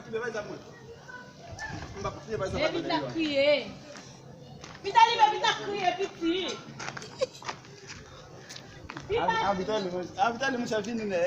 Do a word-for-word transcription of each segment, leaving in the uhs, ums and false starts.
Kite valiz la pou mwen. M pa kite valiz la pou mwen. Vit ap kriye. Vit ale, vit ap kriye, pitit. Vit a, vit ale, monchè, vini nè.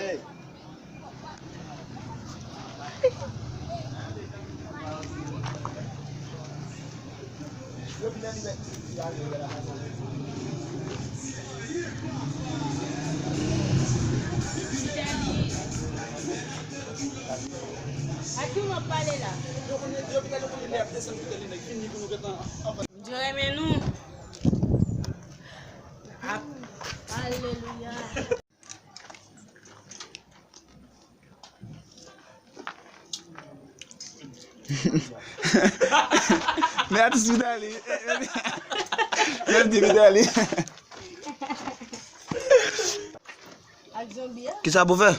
Ak ki w ap pale la? Bondye renmen nou. Ap-, alelouya. Men atis Vitali. Men atis Vitali. Ak zonbi a? Kisa pou fè?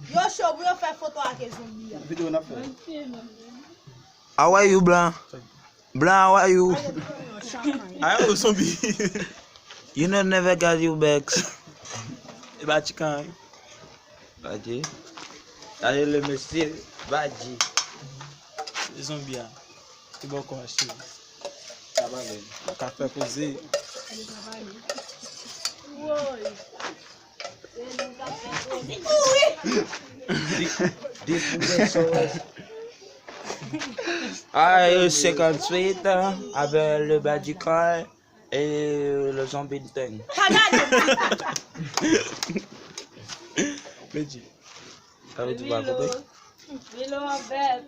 Yo cho pou yo fè foto ak zonbi a. Videyo n ap fè. How are you, blan? Blan, how are you? Ayo, zonbi. You know, never got you back. E ba ti kan. Badji. Gade le mesye, Badji. Zonbi a. Ti bòkò a cheri. Sa pa vre. Ka fè koze. Woy. Di, di pou bèso. Ah, euh, cinquante-huit, hein, avec le Badji Khan et le zombie thing. Ka gade. Bedji. Sa vle di pa koupe? Milo, Milo, bèl.